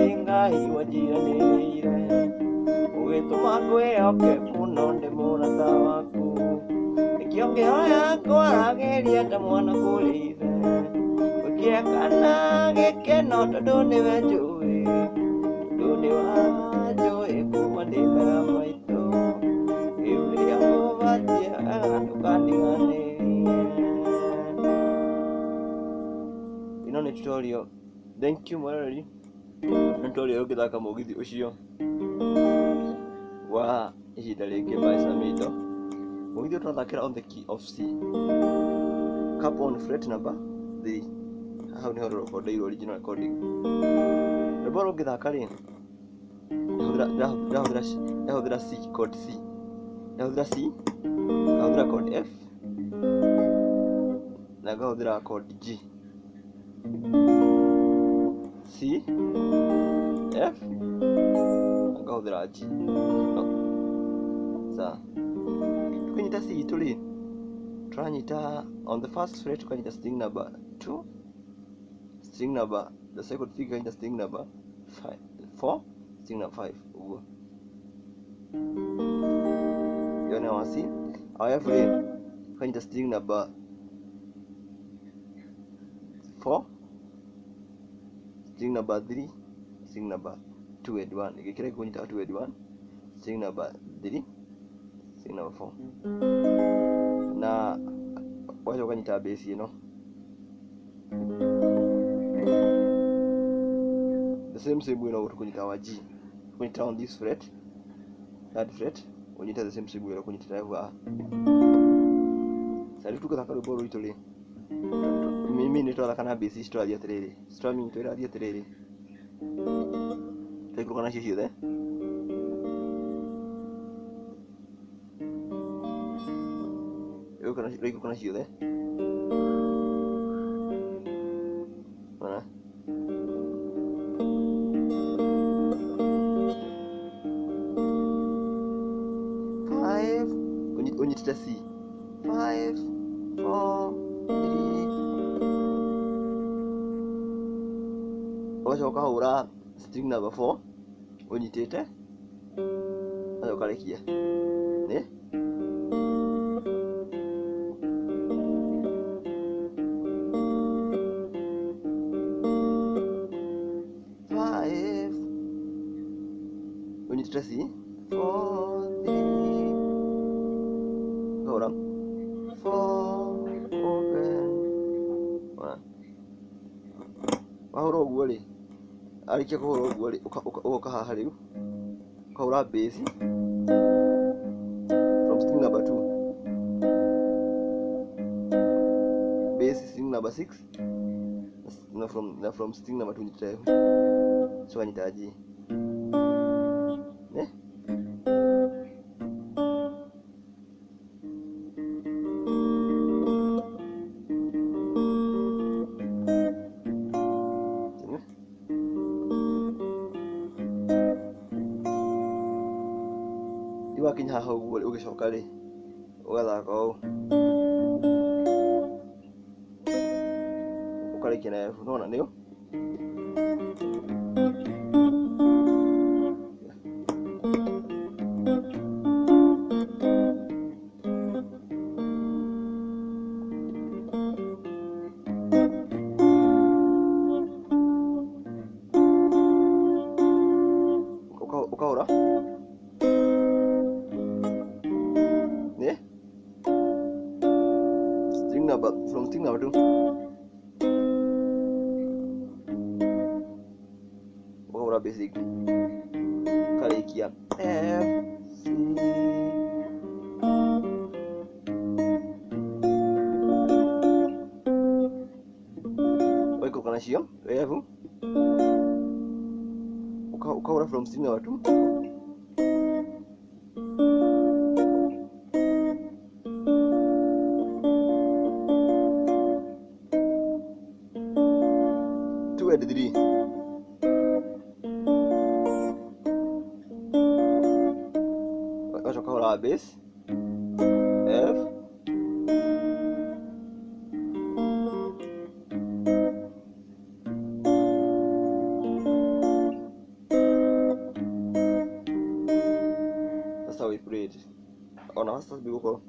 Nĩ Ngai wanjiganĩrĩire ũgĩtũma ngwĩhoke mũno ndĩ mũrata waku. Nĩkĩo ngĩhoya ngwaragĩria ta mwana kũrĩ ithe, ũkĩre kana gĩkeno tondũ nĩwe njũĩ, tondũ nĩwanjũĩ kuma ndĩ nda ya maitũ. Rĩu rĩrĩa ngũbatie wega ndũkandiganĩrie. Ĩno nĩ tutorial. Thank you mwĩroreri. Nĩ tutorial ũngĩthaka mũgithi ũcio wa ihinda rĩngĩ by Samido. Mũgithi ũyũ tũrathakĩra on the key of C. Cap on fret number 3. Hau nĩho rũrekondeirwo original recording. Rwĩmbo rũngĩthaka rĩ, ndahũthĩra C, chord C. Ndahũthĩra C, ngahũthĩra chord F na ngahũthĩra chord G. C, F na ngahũthĩra G. No. Sawa. Tukĩnyita C itũ rĩ, tũranyita on the first fret tukanyita string number 2, string number the second finger tukanyita string number 5, 4, string number 5 ũguo. Ĩyo nĩ wa C. Our F rĩ, tukanyita string number 4, string number 3, string number 2 and 1. Gĩkĩra kũnyita 2 and 1, string number 3, string number 4. Na wacoka ũkanyita bass ĩno. The same way no tũkũnyita wa G. Tũkũnyita on this fret, third fret, ũnyite the same way ũkũnyitĩra F haha. Sasa rĩu tũgĩthaka rwĩmbo rũitũ rĩ, mimi nĩ tũrathaka na bass ici tũrathiĩ atĩrĩrĩ, strumming itũ ĩrathiĩ atĩrĩrĩ, tũraikũrũka nacio ciothe. Ĩraikũrũka na ciothe. Ona. Five, ũnyitĩte C. 5, 4, 3. Ũgacoka ũkahũra string number 4 ũnyitĩte, ũgacoka ũkarekia. Nĩ five, ũnyitĩte C, 4, 3, ũkahũra 4, open, 1. Wahũra ũguo rĩ, arĩkia kũhũra ũguo rĩ, ũgoka haha rĩu, ũkahũra bass from string number 2, bass string number 6, na from string number 2 nyitĩte F, so nyita G. Ne? Wakinya haha ũguo rĩ, ũgĩcoka rĩ, ũgathaka ũũ, ũkarĩkia na F. Nĩwona nĩyo ũkahũra nĩ string number from string number 2, ũkahũra basic, ũkarĩkia F, C, ũgaikũrũka nacio F, ũkahũra from string number 2, 2 and 3. Ũgacoka ũkahũra bass F, Ona first stop ĩgũkorwo